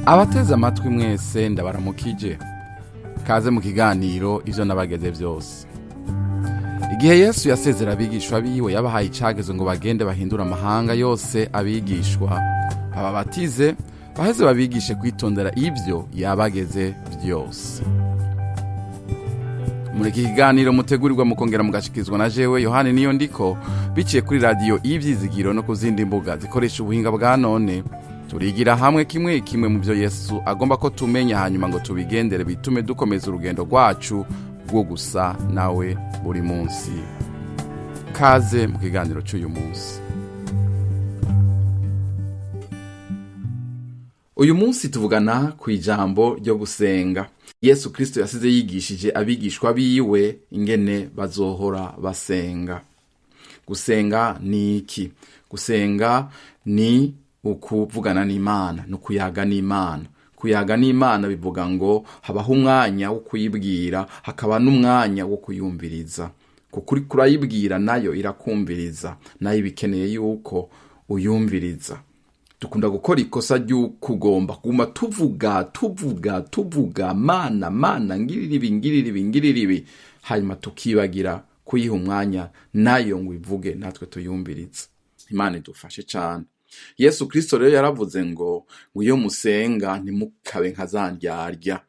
Abateze amatwi mwese, ndabaramukije. Kaze mu kiganiro Ivyo Nabageze Vyose. Igihe Yesu yasezera abigishwa biwe, yabahaye icagezo ngo bagende bahindure amahanga yose abigishwa, bababatize, baheze babigishe kwitondera ivyo yabageze vyose. Muri iki kiganiro mutegurirwa mukongera mugashyikirizwa na jewe Yohani Niyo Ndiko, biciye kuri Radiyo Ibyizigiro no ku zindi mbuga zikoresha ubuhinga bwa none, turigira hamwe kimwe kimwe mu byo Yesu agomba ko tumenya, hanyuma ngo tubigendere, bitume dukomeza urugendo rwacu rwo gusa nawe buri munsi. Kaze mu kiganiro cy'uyu munsi. Uyu munsi tuvugana ku ijambo ryo gusenga. Yesu Kristo yasize yigishije abigishwa biwe ingene bazohora basenga. Gusenga ni iki? Gusenga ni ukuvugana n'Imana, ni ukuyaga n'Imana. Kuyaga n'Imana bivuga ngo habaho umwanya wo kuyibwira, hakaba n'umwanya wo kuyumviriza, kuko uriko urayibwira nayo irakumviriza, nayo ibikeneye yuko uyumviriza. Dukunda gukora ikosa ry'ukugomba kuguma tuvuga, tuvuga, tuvuga: "Mana, Mana, ngirira ibi, ngirira ibi, ngirira ibi", hanyuma tukibagira kuyiha umwanya nayo ngo ivuge, natwe tuyumvirize. Imana idufashe cyane. Yesu Kristo rero yaravuze ngo iyo musenga ntimukabe nka za ndyarya.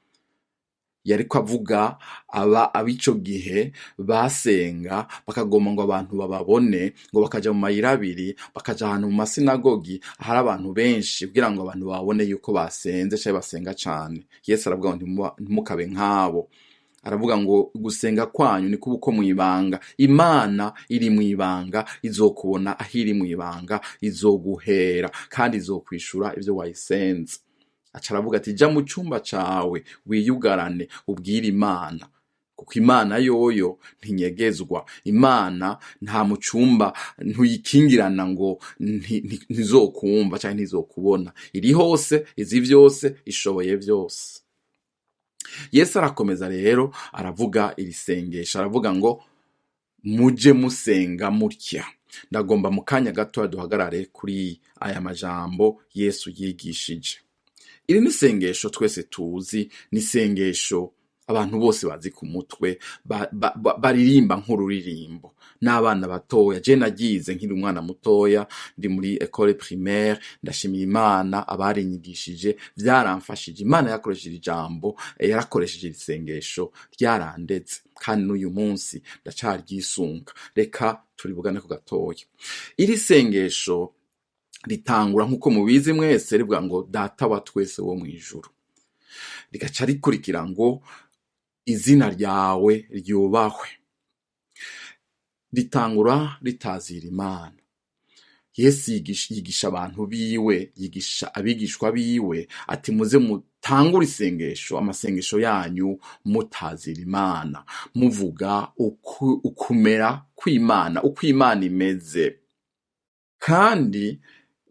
Yariko avuga aba abico gihe basenga bakagomba ngo abantu bababone, ngo bakaja mu mayira abiri, bakaja ahantu mu masinagogi ahari abantu benshi, kugira ngo abantu babone yuko basenze canke basenga cane. Yesu aravuga ngo ntimukabe nk'abo. Aravuga ngo gusenga kwanyu ni kuba uko mw'ibanga. Imana iri mw'ibanga, izokubona aho iri mw'ibanga, izoguhera kandi izokwishura ivyo wayisenze. Aca aravuga ati: "Ja mu cumba cawe, wiyugarane, ubwire Imana", kuko Imana yoyo ntinyegezwa. Imana nta mu cumba, ntuyikingirana ngo ntizokumva canke ntizokubona. Iri hose, izi vyose, ishoboye vyose. Yesu arakomeza rero aravuga iri sengesho, aravuga ngo muje musenga mutya. Ndagomba mu kanya gatoya duhagarare kuri aya majambo Yesu yigishije. Iri ni isengesho twese tuzi, ni isengesho abantu bose bazi ku mutwe, baririmba nk'ururirimbo n'abana batoya. Je nagize nkiri umwana mutoya, ndi muri école primaire. Ndashimira Imana abarinyigishije, vyaramfashije. Imana yakoresheje ijambo, yarakoresheje iri sengesho, ryarandetse, kandi n'uyu munsi ndacaryisunga. Reka turibugane ku gatoya. Iri sengesho ritangura, nk'uko mubizi mwese, rivuga ngo "Data wa twese wo mw'ijuru", rigaca rikurikira ngo "Izina ryawe ryubahwe". Ritangura ritazira Imana. Yesu yigisha abantu biwe, yigisha abigishwa biwe ati: "Muze mutangure isengesho, amasengesho yanyu, mutazira Imana, muvuga ukumera kw'Imana, uko Imana imeze." Kandi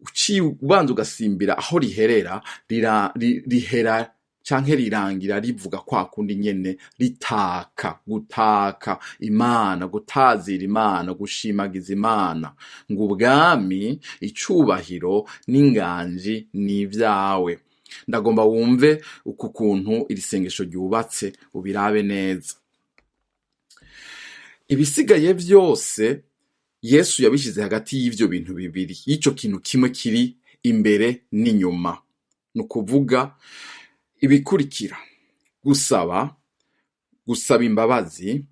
uciye ubanza ugasimbira aho riherera, rihera canke rirangira rivuga kwa kundi nyene, ritaka, gutaka Imana, gutazira Imana, gushimagiza Imana, ngo ubwami, icubahiro n'inganji ni ivyawe. Ndagomba wumve uku kuntu iri sengesho ryubatse, ubirabe neza. Ibisigaye vyose Yesu yabishize hagati y'ivyo bintu bibiri, y'ico kintu kimwe kiri imbere n'inyuma. Ni ukuvuga ibikurikira: gusaba, gusaba imbabazi,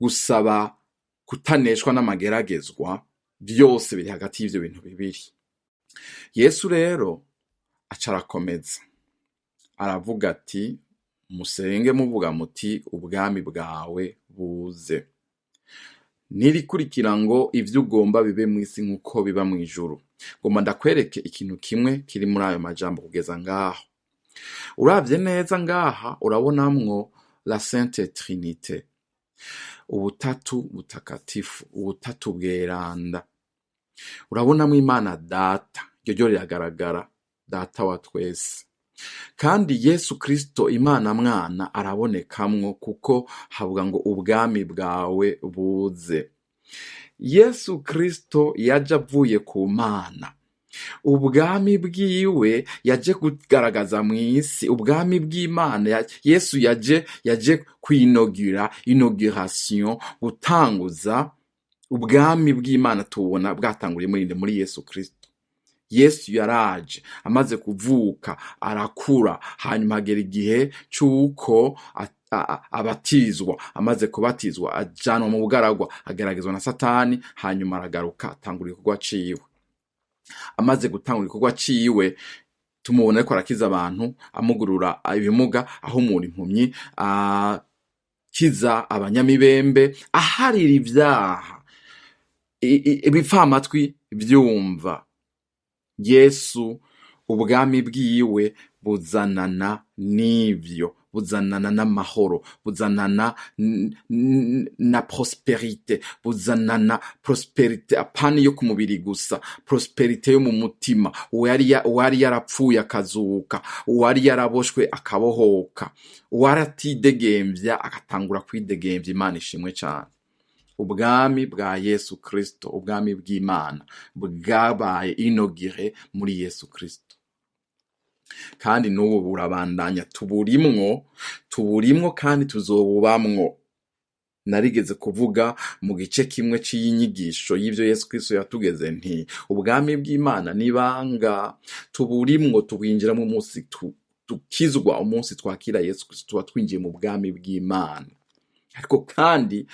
gusaba kutaneshwa n'amageragezwa, vyose biri hagati y'ivyo bintu bibiri. Yesu rero aca arakomeza aravuga ati: "Musenge muvuga muti: ubwami bwawe buze." Nirikurikira ngo ivyo ugomba bibe mw'isi nk'uko biba mw'ijuru. Ngomba ndakwereke ikintu kimwe kiri muri ayo majambo kugeza ngaho. Uravye neza ngaha, urabonamwo la Sainte Trinité, ubutatu butakatifu, ubutatu bweranda. Urabonamwo Imana Data, iryo ryo riragaragara, Data wa twese. Kandi Yesu Kristo, Imana Mwana, arabonekamwo, kuko havuga ngo ubwami bwawe buze. Yesu Kristo yaje avuye ku Mana. Ubwami bwiwe yaje kugaragaza mw'isi, ubwami bw'Imana. Yesu yaje kwinogura, inauguration, gutanguza ubwami bw'Imana. Tubona bwatanguriye muri nde? Muri Yesu Kristo. Yesu yaraje, amaze kuvuka arakura, hanyuma hagera igihe c'uko abatizwa. Amaze kubatizwa ajanwa mu bugaragwa, ageragezwa na Satani, hanyuma aragaruka atangura igikorwa ciwe. Amaze gutangura igikorwa ciwe, tumubona ariko arakiza abantu, amugurura ibimuga, ahumura impumyi, akiza abanyamibembe, aharira ivyaha, ibipfamatwi vyumva. Yesu, ubwami bwiwe buzanana n'ivyo, buzanana n'amahoro, buzanana na prospérité, buzanana prospérité apana yo ku mubiri gusa, prospérité yo mu mutima. Uwari yarapfuye akazuka, uwari yaraboshwe akabohoka, uwari atidegemvya agatangura kwidegemvya. Imana ishimwe cane. Ubwami bwa Yesu Kristo, ubwami bw'Imana bwabaye inauguré muri Yesu Kristo, kandi n'ubu burabandanya. Tuburimwo, tuburimwo kandi tuzobubamwo. Narigeze kuvuga mu gice kimwe c'iyi nyigisho y'ivyo Yesu Kristo yatugeze nti: ubwami bw'Imana nibanga, tuburimwo, tubwinjiramwo umunsi dukizwa, umunsi twakira Yesu Kristo, tuba twinjiye mu bwami bw'Imana. Ariko kandi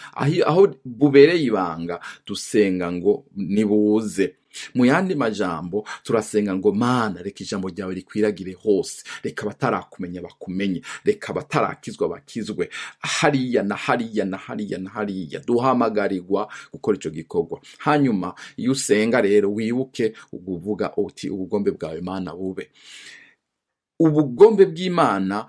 aho bubereye ibanga, dusenga ngo nibuze. Mu yandi majambo, turasenga ngo: Mana, reka ijambo ryawe rikwiragire hose, reka abatarakumenya bakumenye, reka abatarakizwa bakizwe, hariya na hariya na hariya na hariya. Duhamagarirwa gukora ico gikorwa. Hanyuma iyo usenga rero, wibuke uvuga uti: ubugombe bwawe, Mana, bube. Ubugombe bw'Imana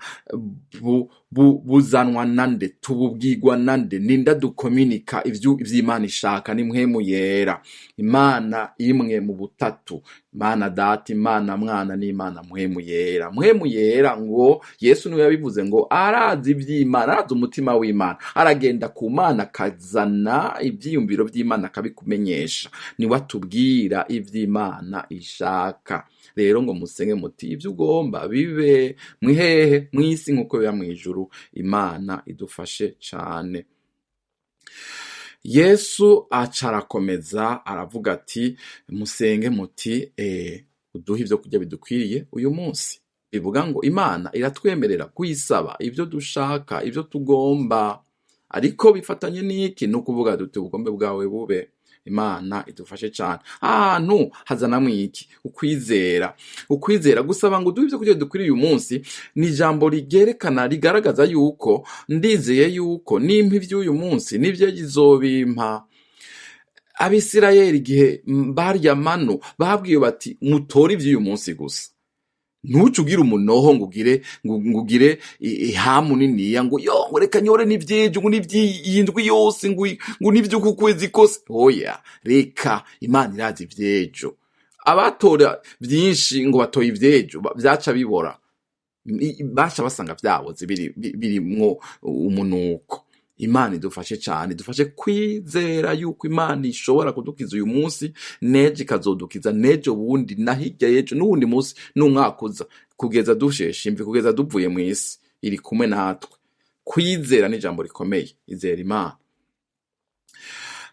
buzanwa nande? Tububwirwa nande? Ninda dukominika ivy'Imana ishaka? Ni Mpwemu Yera, Imana imwe mu butatu, Imana Data, Imana Mwana n'Imana Mpwemu Yera. Mpwemu Yera, ngo Yesu niwe yabivuze ngo arazi ivy'Imana, arazi umutima w'Imana, aragenda ku Mana akazana ivyiyumviro vy'Imana akabikumenyesha. Niwe atubwira ivy'Imana ishaka. Rero ngo musenge muti: ivyo ugomba bibe mwihehe? Mw'isi nk'uko biba mw'ijuru. Imana idufashe cane. Yesu aca arakomeza aravuga ati: musenge muti uduhe ivyo kurya bidukwiriye uyu munsi. Bivuga ngo Imana iratwemerera kuyisaba ivyo dushaka, ivyo tugomba, ariko bifatanye n'iki? Ni ukuvuga duti: ubugombe bwawe bube. Imana idufashe cane. Ahantu hazanamwo iki? Ukwizera. Ukwizera gusaba ngo uduhe ivyo kurya bidukwiriye uyu munsi ni ijambo rigerekana, rigaragaza yuko ndizeye yuko nimpa ivy'uyu munsi, nivyo izobimpa. Abisirayeli igihe barya manu, babwiwe bati: mutore ivy'uyu munsi gusa. Ntuce ugira umunoho ngo ugire ihamu niniya, ngo yo, ngo reka nyore n'ivyejo, ngo n'ivy'iyindwi yose, ngo n'ivy'uku kwezi kose. Oya, reka, Imana irazi ivyejo. Abatora vyinshi ngo batoye ivyejo, vyaca bibora, baca basanga vyaboze, birimwo umunuko. Imana idufashe cane, idufashe kwizera yuko Imana ishobora kudukiza uyu munsi, nejo ikazodukiza, nejo bundi, na hirya y'ejo, n'uwundi munsi, n'umwaka uza, kugeza dusheshe imvi, kugeza duvuye mw'isi, iri kumwe natwe. Kwizera ni ijambo rikomeye. Izera Imana.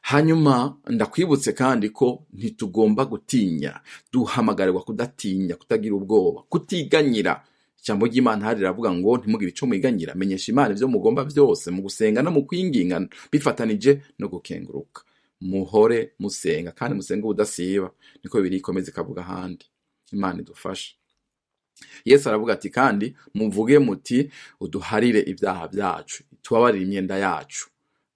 Hanyuma ndakwibutse kandi ko ntitugomba gutinya, duhamagarirwa kudatinya, kutagira ubwoba, kutiganyira. Ijambo ry'Imana hari riravuga ngo: ntimugire ico mwiganyira, menyesha Imana ivyo mugomba vyose mu gusenga no mu kwinginga bifatanije no gukenguruka. Muhore musenga kandi musenge ubudasiba, niko biri ikomeza ikavuga ahandi. Imana idufashe. Yesu aravuga ati: kandi muvuge muti: uduharire ibyaha byacu, tubabarire imyenda yacu.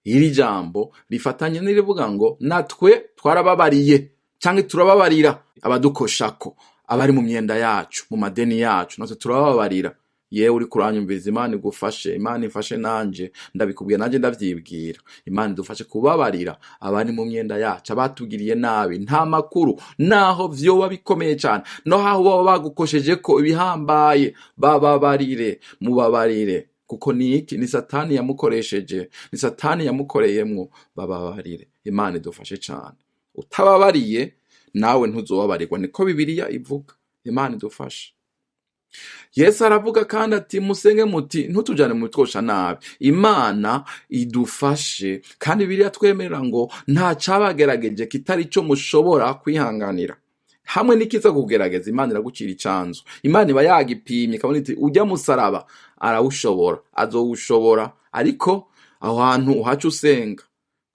Iri jambo rifatanye n'irivuga ngo natwe twarababariye canke turababarira abadukoshako, abari mu myenda yacu, mu madeni yacu, natwe turababarira. Yewe uriko uranyumviriza, Imana igufashe, Imana ifashe nanje, ndabikubwiye nanje ndavyibwira. Imana idufashe kubabarira abari mu myenda yacu, abatugiriye nabi. Nta makuru, naho vyoba bikomeye cane, no haho baba bagukosheje ko ibihambaye, bababarire, mubabarire, kuko ni iki? Ni Satani yamukoresheje, ni Satani yamukoreyemwo. Bababarire. Imana idufashe cane. Utababariye Nawe ntuzobabarirwa, niko Bibiliya ivuga. Imana idufashe. Yesu aravuga kandi ati musenge muti ntutujane mu bitwosha nabi. Imana idufashe. Kandi Bibiliya twemerera ngo nta cabagerageje kitari ico mushobora kwihanganira. Hamwe n'ikiza kugerageza, Imana iragucira icanzu. Imana iba yagipimye ikabona iti ujya musaraba arawushobora, azowushobora. Ariko aho hantu uhaca usenga,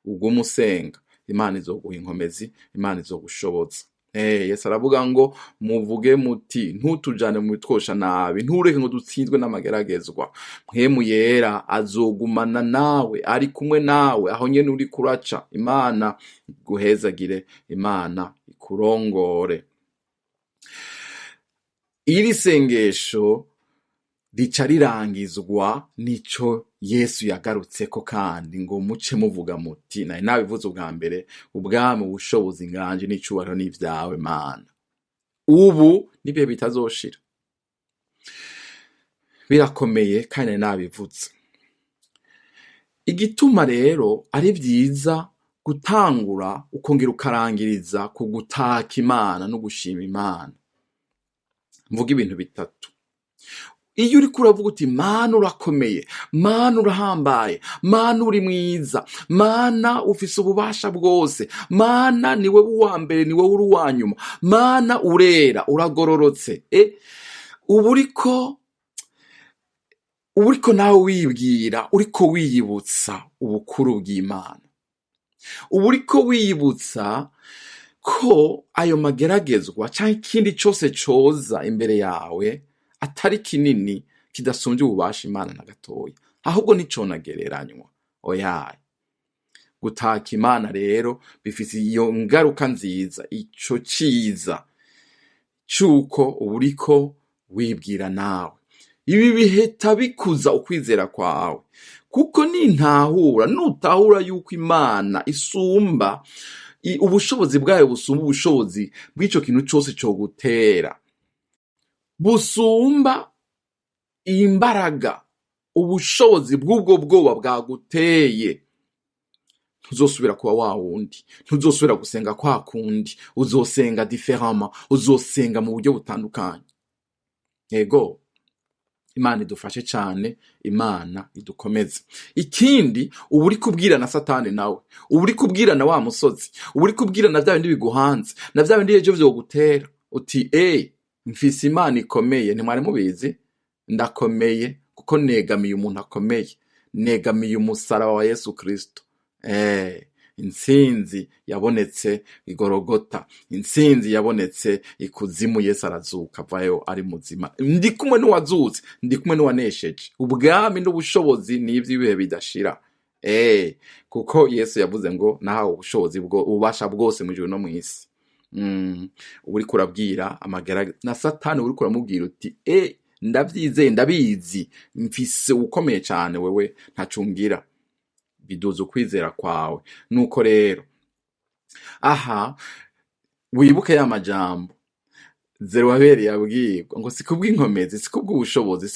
uguma usenga, Imana izoguha inkomezi, Imana izogushoboza. Yesu aravuga ngo muvuge muti ntutujane mu bitwosha nabi, ntureke ngo dutsinzwe n'amageragezwa. Mpwemu Yera azogumana nawe, ari kumwe nawe aho nyene uri kuraca. Imana iguhezagire, Imana ikurongore. Iri sengesho rica rirangizwa nico Yesu yagarutseko, kandi ngo muce muvuga muti, nari nabivuze ubwa mbere, ubwami, ubushobozi, inganje n'icubahiro n'ivyawe Mana, ubu n'ibihe bitazoshira. Birakomeye kandi nari nabivuze. Igituma rero ari vyiza gutangura ukongera ukarangiriza ku gutaka Imana no gushima Imana, mvuga ibintu bitatu. Iyo uriko uravuga uti Mana urakomeye, Mana urahambaye, Mana uri mwiza, Mana ufise ububasha bwose, Mana ni wewe uwa mbere, ni wewe uri uwa nyuma, Mana urera, uragororotse, uba uriko nawe wibwira, uriko wiyibutsa ubukuru bw'Imana, uba uriko wiyibutsa ko ayo mageragezwa canke ikindi cose coza imbere yawe atari kinini kidasumbye ububasha Imana na gatoya, ahubwo nticonagereranywa. Oyaye, gutaka Imana rero bifise iyo ngaruka nziza, ico ciza c'uko uba uriko wibwira nawe. Ibi bihita bikuza ukwizera kwawe, kuko nintahura, nutahura yuko Imana isumba ubushobozi bwayo, busumba ubushobozi bw'ico kintu cose cogutera, busumba imbaraga ubushobozi bw'ubwo bwoba bwaguteye, ntuzosubira kuba wa wundi, ntuzosubira gusenga kwa kundi, uzosenga différemment, uzosenga mu buryo butandukanye. Yego, Imana idufashe cane, Imana idukomeze. Ikindi, uba uri kubwira na Satani, nawe uba uri kubwira na wa musozi, uba uri kubwira na vya bindi biguhanze, na vya bindi ejo vyogutera, uti mfise Imana ikomeye, ntimwari mubizi, ndakomeye kuko negamiye umuntu akomeye, negamiye umusaraba wa Yesu Kristo. Intsinzi yabonetse igorogota, intsinzi yabonetse ikuzimu, Yesu arazuka avayo ari muzima. Ndi kumwe n'uwazutse, ndi kumwe n'uwanesheje. Ubwami n'ubushobozi ni ivy'ibihe bidashira. Kuko Yesu yavuze ngo nahawe ubushobozi bwo ububasha bwose mu ijuru no mw'isi. Uriko urabwira amagara na Satani, uriko uramubwira uti ndavyizeye, ndabizi, mfise ukomeye cane, wewe ntacungira. Biduza ukwizera kwawe. Nuko rero aha wibuke ya majambo Zerubabeli yabwirwa ngo si kubw'inkomezi, si kubw'ubushobozi,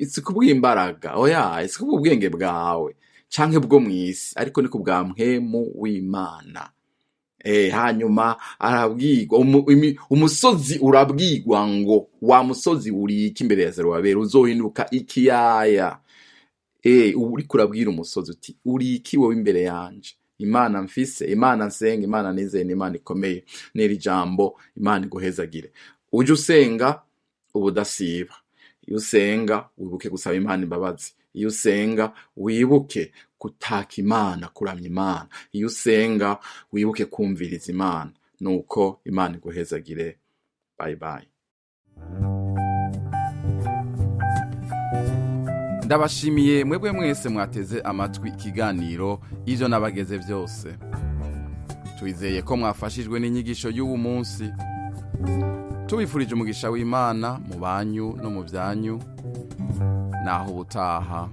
si kubw'imbaraga, oya, si kubw'ubwenge bwawe canke bwo mw'isi, ariko ni kubwa mpwemu w'Imana. Hanyuma arabwirwa umusozi urabwirwa ngo wa musozi uri iki imbere ya Zerubabeli, uzohinduka ikiyaya. Ubu uriko urabwira umusozi uti uri iki wowe imbere yanje? Imana mfise, Imana nsenga, Imana nizeye ni Imana ikomeye. N'iri jambo Imana iguhezagire. Uje usenga ubudasiba. Iyo usenga wibuke gusaba Imana imbabazi. Iyo usenga wibuke gutaka Imana, kuramya Imana. Iyo usenga wibuke kumviriza Imana. Nuko Imana iguhezagire. Bye bye. Ndabashimiye mwebwe mwese mwateze amatwi ikiganiro ivyo nabageze byose. Twizeye ko mwafashijwe n'inyigisho y'uwu munsi. Tubifurije umugisha w'Imana mu banyu no mu byanyu. Naho ubutaha.